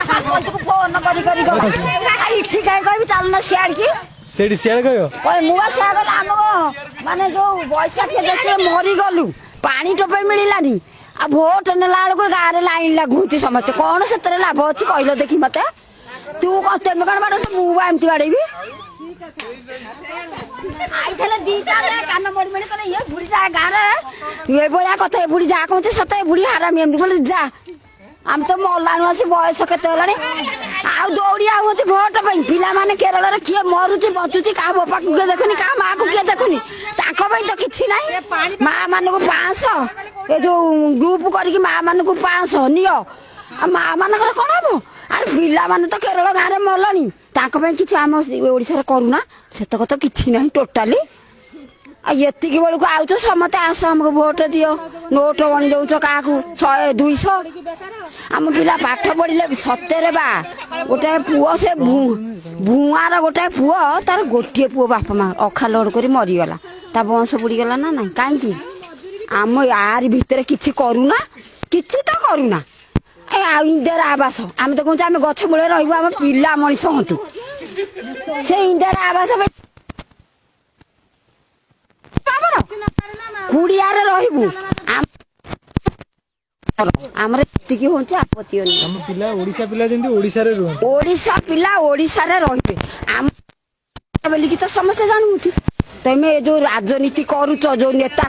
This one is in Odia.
ସରପଞ୍ଚକୁ ଫୋନ କରି କରି ଗଲା। ଆଉ ଏଠି କାହିଁ କହିବି? ଚାଲୁନ ସିଆଡ଼ିକି। ସେଇଠି ସିଆଡ଼େ କହିବ। କହି ମୁଁ ବା ସେୟା ଗଲା। ଆମ ମାନେ ଯୋଉ ବୈଶାଖୀ ଦେଶରେ ମରିଗଲୁ, ପାଣି ଟୋପେ ମିଳିଲାନି। ଆଉ ଭୋଟ ନେଲା ବେଳକୁ ଗାଁରେ ଲାଇନ୍ ଲାଗୁଛି ସମସ୍ତେ। କଣ ସେଥିରେ ଲାଭ ଅଛି କହିଲ ଦେଖି ମତେ? ତୁ କଣ, ତମେ କଣ ବାଡଉଛ? ମୁଁ ବା ଏମିତି ବାଡେଇବି। ଆଇଥିଲେ ଦିଟା କାନ ମଡି ମଡି କଲେ, ଇଏ ବୁଢୀଟା ଗାଁରେ ଏଭଳିଆ କଥା, ଏ ବୁଢୀ ଯାହା କହୁଛି ସତ, ଏ ବୁଢୀ ହାରାମି, ଏମିତି ବୋଲେ। ଯା, ଆମେ ତ ମଲାଣୁ ଆସି, ବୟସ କେତେ ହେଲାଣି, ଆଉ ଦୌଡ଼ି ଆଉ ହଉଛି ଭୋଟ ପାଇଁ। ପିଲାମାନେ କେରଳରେ କିଏ ମରୁଛି ବଞ୍ଚୁଛି, କାହା ବାପାକୁ କିଏ ଦେଖୁନି, କାହା ମାକୁ କିଏ ଦେଖୁନି, ତାଙ୍କ ପାଇଁ ତ କିଛି ନାହିଁ। ମା ମାନଙ୍କୁ 500, ଏ ଯୋଉ ଗ୍ରୁପ କରିକି ମା ମାନଙ୍କୁ 500 ନିଅ, ଆଉ ମା ମାନଙ୍କର କଣ ହବ? ଆରେ ପିଲାମାନେ ତ କେରଳ ଗାଁରେ ମଲେଣି, ତାଙ୍କ ପାଇଁ କିଛି ଆମ ଓଡ଼ିଶାରେ କରୁନା। ସେତକ ତ କିଛି ନାହିଁ ଟୋଟାଲି। ଆଉ ଏତିକି ବେଳକୁ ଆଉଛ ସମସ୍ତେ, ଆସ ଆମକୁ ଭୋଟ ଦିଅ, ନୋଟ ଗଣି ଦଉଛ କାହାକୁ 100 200। ଆମ ପିଲା ପାଠ ପଢିଲେ ସତରେ ବା ଗୋଟେ ପୁଅ, ସେ ଭୁଆଁର ଗୋଟେ ପୁଅ, ତାର ଗୋଟିଏ ପୁଅ, ବାପା ମା ଅଖା ଲୋଡ କରି ମରିଗଲା, ତା ବଂଶ ବୁଡ଼ିଗଲା ନା ନାଇଁ? କାହିଁକି ଆମ ଆରି ଭିତରେ କିଛି କରୁନା? କିଛି ତ କରୁନା। ଏ ଆଉ ଇନ୍ଦିରା ଆବାସ, ଆମେ ତ କହୁଛୁ ଆମେ ଗଛ ମୂଳରେ ରହିବୁ, ଆମ ପିଲା ମଣିଷ ହୁଅନ୍ତୁ। ସେ ଇନ୍ଦିରା ଆବାସ ପାଇଁ ଆମର କୁଡ଼ିଆରେ ରହିବୁ। ଆମର ଏତିକି ହଉଛି ଆପତ୍ତି ଅଛି। ଆମ ପିଲା, ଓଡ଼ିଶା ପିଲା ଯେମିତି ଓଡ଼ିଶାରେ ରୁହନ୍ତି। ଓଡ଼ିଶା ପିଲା ଓଡ଼ିଶାରେ ରହିବେ ଆମ ବୋଲିକି ତ ସମସ୍ତେ ଜାଣୁଛନ୍ତି। ତମେ ଏ ଯୋଉ ରାଜନୀତି କରୁଛ, ଯୋଉ ନେତା